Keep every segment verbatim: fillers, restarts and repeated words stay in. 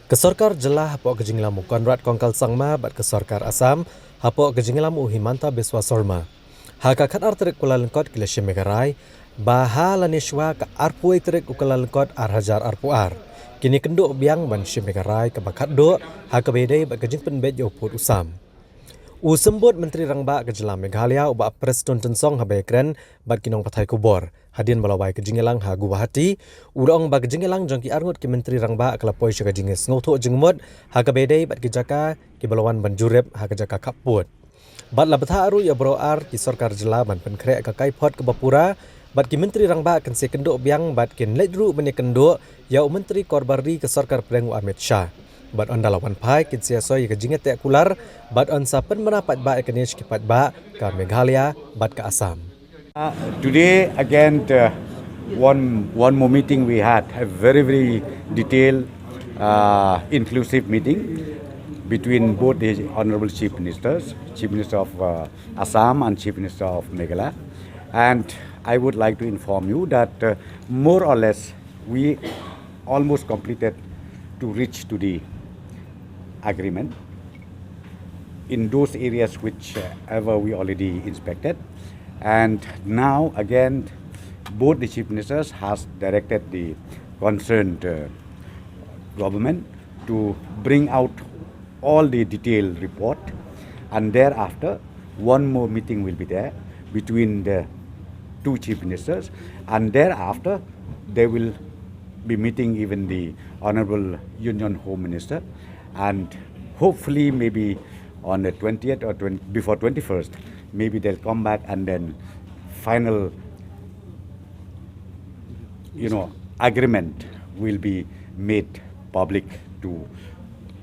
Ka sorkar jylla hapoh ka jingïalam u Conrad Kongkal Sangma bad ka sorkar Assam hapoh ka jingïalam u Himanta Biswa Sarma, ha ka khatar tarik Kyllalyngkot ki la shim ïa ka rai ba ha lane shwa ka arphew tarik u Kyllalyngkot ar hajar arphew ar, kin ïakynduh biang ban shim ïa ka rai kaba khatduh ha kaba ïadei bad ka jingpynbeit ïa u pud u sam. U Symbud Myntri Rangbah ka jylla Meghalaya, u Bah Prestone Tynsong, haba ïakren bad ki nongpathai khubor hadien ba la wai ka jingïalang ha Guwahati, u la ong ba ka jingïalang jong ki arngut ki Myntri Rangbah ka la poi sha ka jingïasngewthuh jingmut ha kaba ïadei bad ki jaka kiba la wan ban jurip ha ka jaka khappud. Bad la bthah ruh ïa baroh ar ki sorkar jylla ban pynkhreh ka kaiphod kaba pura, bad ki Myntri Rangbah kin sa ïakynduh biang bad kin leit ruh ban ïakynduh ïa u Myntri Korbar Ri ka sorkar pdeng u Amit Shah. Bad ynda la wan phai kin sa ïasoi ïa ka jingïateh kular bad yn sa pynbna paidbah ïa kane sha ki paidbah ka Meghalaya bad ka Assam. Uh, today again, uh, one one more meeting we had, a very, very detailed, uh, inclusive meeting between both the honorable chief ministers, Chief Minister of, uh, Assam and Chief Minister of Meghalaya. And I would like to inform you that, uh, more or less we almost completed to reach to the agreement in those areas whichever we already inspected. And now again, both the chief ministers has directed the concerned, uh, government to bring out all the detailed report, and thereafter one more meeting will be there between the two chief ministers, and thereafter they will be meeting even the honorable Union Home Minister, and hopefully maybe on the twentieth or twenty, before twenty-first, maybe they'll come back and then final, you know, agreement will be made public to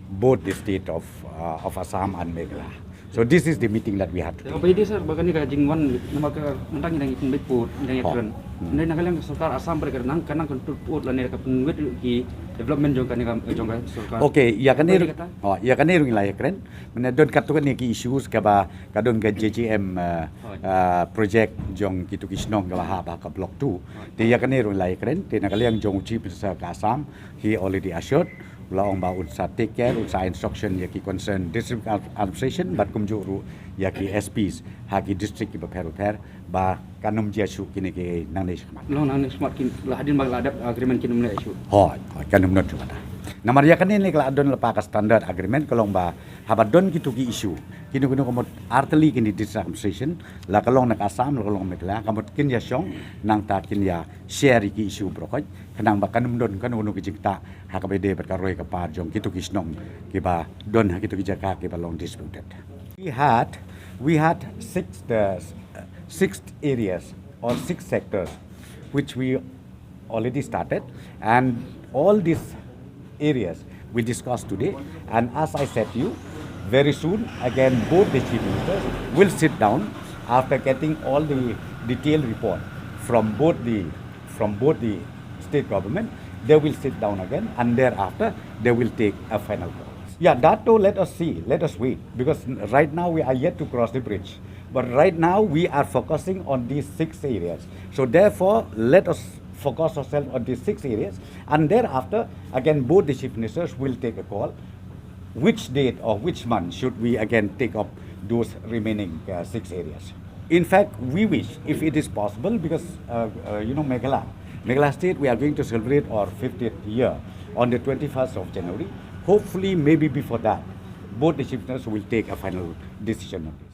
both the state of, uh, of Assam and Meghalaya. So this is the meeting that we have today. Ba ïadei sir, ba kane ka jingwan, namar ka mynta ngi dang ïa pynbeit pud, ngi dang ïa kren. Ngi na ka liang ka sorkar Assam ba ka nang, ka nang control pud lane ka pynwit ki development jong kane ka, jong ka sorkar. Okay, ïa kane ruh, oh, ïa kane ruh ngi la ïa kren. Mynta don katto katne ki issues kaba ka don ka J J M, uh, uh, project jong kito ki shnong kaba hap ha ka block two. Te ïa kane ruh ngi la ïa kren, te na ka liang jong u chief minister ka Assam, he already assured, u la ong ba un sa take care, un sa instruction ïa ki concerned district ad-, administration bad kumjuh ruh ïa ki S Ps ha ki district kiba pher bapher ba kan ym jia shuh kine ki nangne shakhmat. Long nangne shakhmat kin la hadien ba la dep agreement kin ym leh shuh. Hooid, hooid, kan ym don shuh kata. Namar ïa kane ne ka la don lypa ka standard agreement ka long ba haba don kito ki issue, kino kino ka mut artylli kine district administration, la ka long na ka Assam, la ka long Meghalaya, ka mut kin ïa shong, nangta kin ïa share ïa ki issue baroh khoit, khnang ba kan ym don kano kano ka jingktah ha kaba ïadei bad ka roi ka par jong kito ki shnong kiba don ha kito ki jaka kiba long disputed. We had, we had six, uh, six areas or six sectors which we already started, and all these areas we discussed today. And as I said to you, very soon again both the chief ministers will sit down after getting all the detailed report from both the, from both the state government. They will sit down again, and thereafter they will take a final call. Yeah, that too, let us see, let us wait, because right now we are yet to cross the bridge. But right now we are focusing on these six areas. So therefore, let us focus ourselves on these six areas, and thereafter, again, both the chief ministers will take a call which date or which month should we again take up those remaining, uh, six areas. In fact, we wish, if it is possible, because, uh, uh, you know, Meghalaya, Meghalaya State, we are going to celebrate our fiftieth year on the twenty-first of January. Hopefully, maybe before that, both the chief ministers will take a final decision on this.